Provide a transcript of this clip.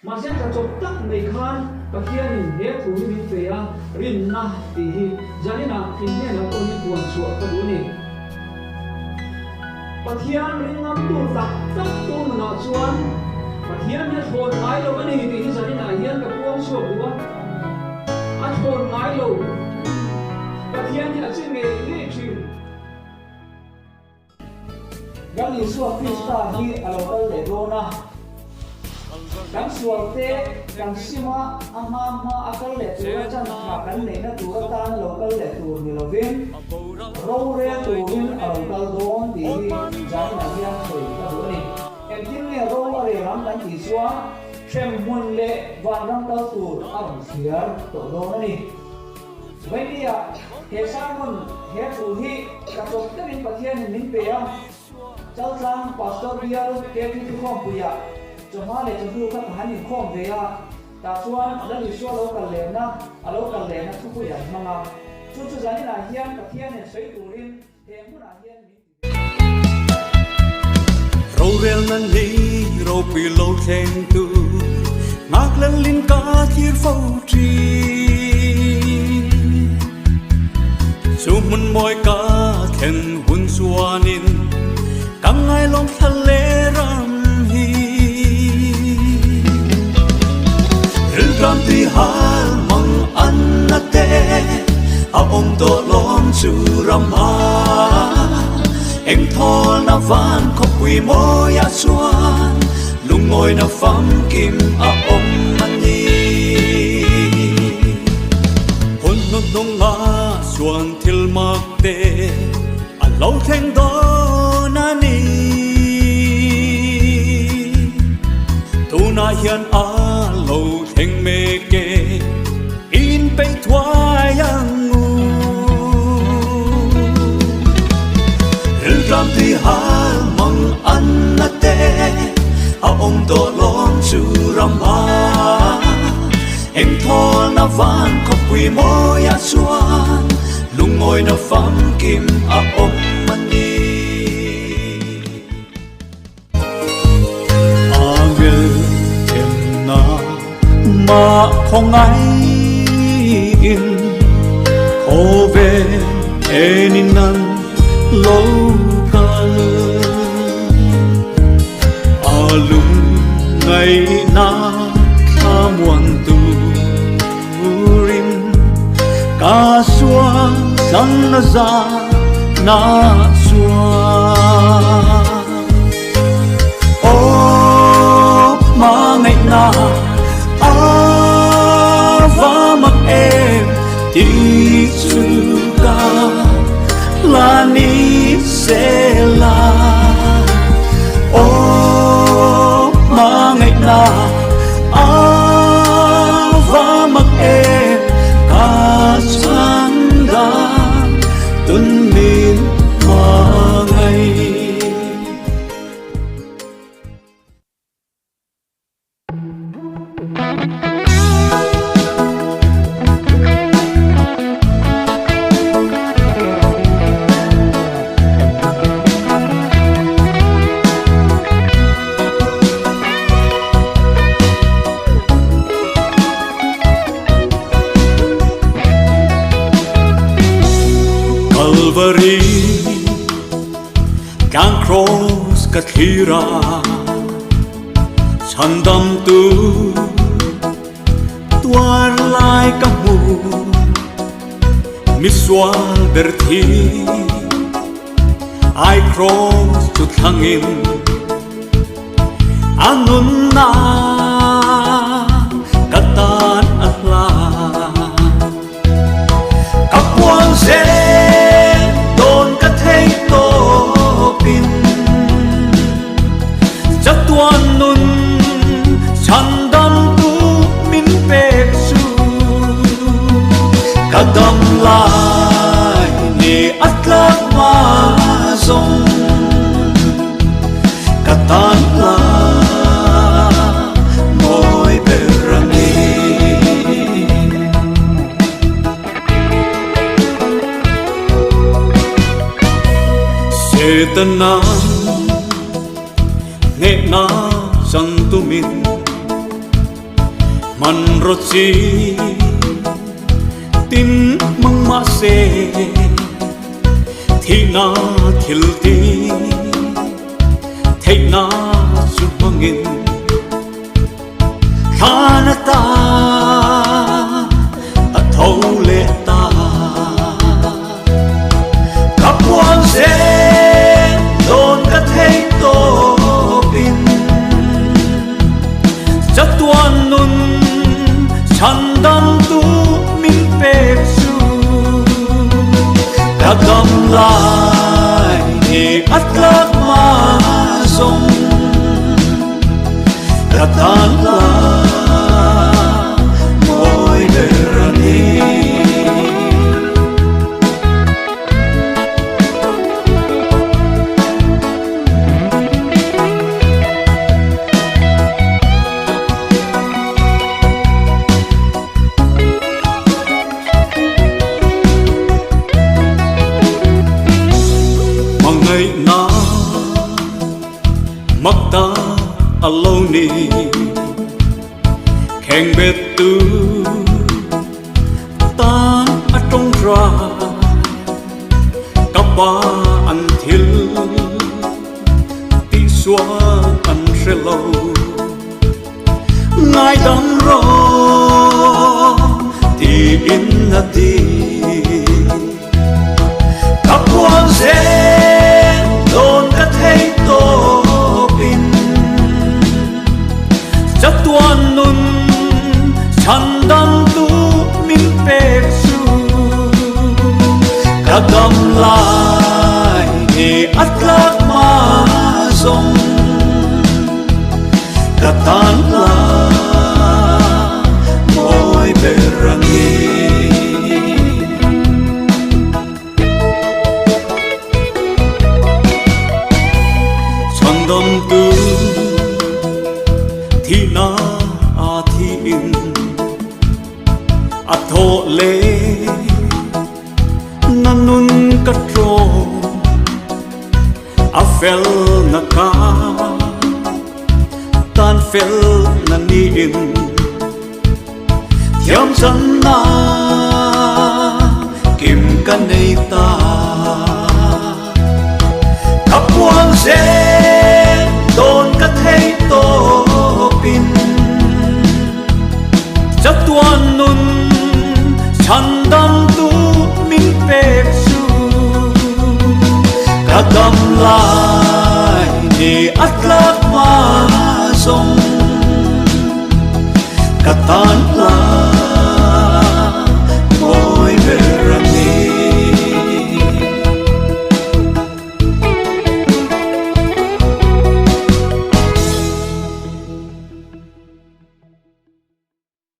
Mahse tla chawp tak mai khan Pathianin he thu hi min pe a, rinna tih hi zaninah in hnenah pawh hian puan chhuah ka duh a ni. Pathian ringngamtu tak tak tu nunah chuan Pathian hi a thlawn ngai lo a ni tih hi zaninah hian ka puang chhuak duh a, a thlawn ngai lo. Pathian hi a che ngei ngei thin. Kan Isua Krista hi a lo kal leh dawn a, kan sualte kan sim a, a hma hma a kal leh tura chan tha kan neihna tur atan lo kal leh tur ni lovin, rorel turin a lo kal dawn tih hi zaninah hian sawi ka duh a ni. Engtin nge ro a rel ang kan tih chuan hremhmun leh vanram kal tur a rawn thliar tawh dawn a ni. Vainia, he sermon, he thu hi ka chawp deuhin Pathianin min pe a, Chaltlang Pastor Bial KP Thukhawmpuiah chawhma leh chawhnu kha ka han inkhawm ve a, tah chuan Lal Isua lo kal lehna, a lo kal lehna thupui an hmang a. Chu chu zaninah hian Pathianin sawi turin he hmunah hian min ti. Rorelna ni ropui lo thleng tu Nghak lalin ka thlir fo thin. Chu hmun mawi ka thlen hun chuanin Ka ngailawm thla leh ram hi. Rilram tui hal mang an na te A awm tawh lawm chu ram a Eng thawl na van khawpui mawiah chuan Lungawina famkim a awm a ni. Hun hnuhnunga chuan thil mak te a lo thleng dawn a ni. Tunah hian a lo thleng mek e. In peih thuai ang u. Rilram tui hal mang an na te a awm tawh lawm chu ram a. Eng thawl na van khawpui mawiah chuan lungawina famkim a awm a ni. Angel themna mah khawngaih in khawvel enin an lo kal. A lung ngaihna thla muan turin ka sual tlanna zana chuan. Aw hmangaihna a va mak em tih chu ka la ni se la. Aw hmangaihna a va mak em ka chhan dan tun min hmangaih. Calvary Tlang Cross ka thlir a, chhandamtu tuar lai ka hmu, misual ber thi ai Cross chu thlangin a nunna ka tan a hla. Ka puang zel dawn ka thei tawpin chatuan nun chhandamtu min pek chu ka dam lai ni a tlak hma zawng ka tan hla mawi ber a ni. Setana hnehna chan tumin. Hmanraw chi tin hmang mah se thihna thil ti theihna chu hmangin thlan ata a tho leh ta. Ka puan zel dawn ka thei tawpin chatuan nun chhandamtu min pek chu ka dam lai ni a tlak hma zawng ka tan la mawi ber a ni. Hmangaihna mak ta a lo ni khengbet tu tan a tawng ra ka pa an thil tih sual an hre lo ngaidam rawh tiin a ti. Ka puan zel dawn ka thei tawpin chatuan nun chhandamtu min pek chu ka dam lai ni a tlak hma zawng ka tan la mawi ber a ni. Chhandamtu thihna a thiin a thawh leh na nun ka tlawm a fel na ka tan fel na niin thiam channa kim ka nei ta. Ka puang zel dawn ka thei tawpin chatuan nun chhandamtu min pek chu ka dam lai ni a tlak hma zawng ka tan hla.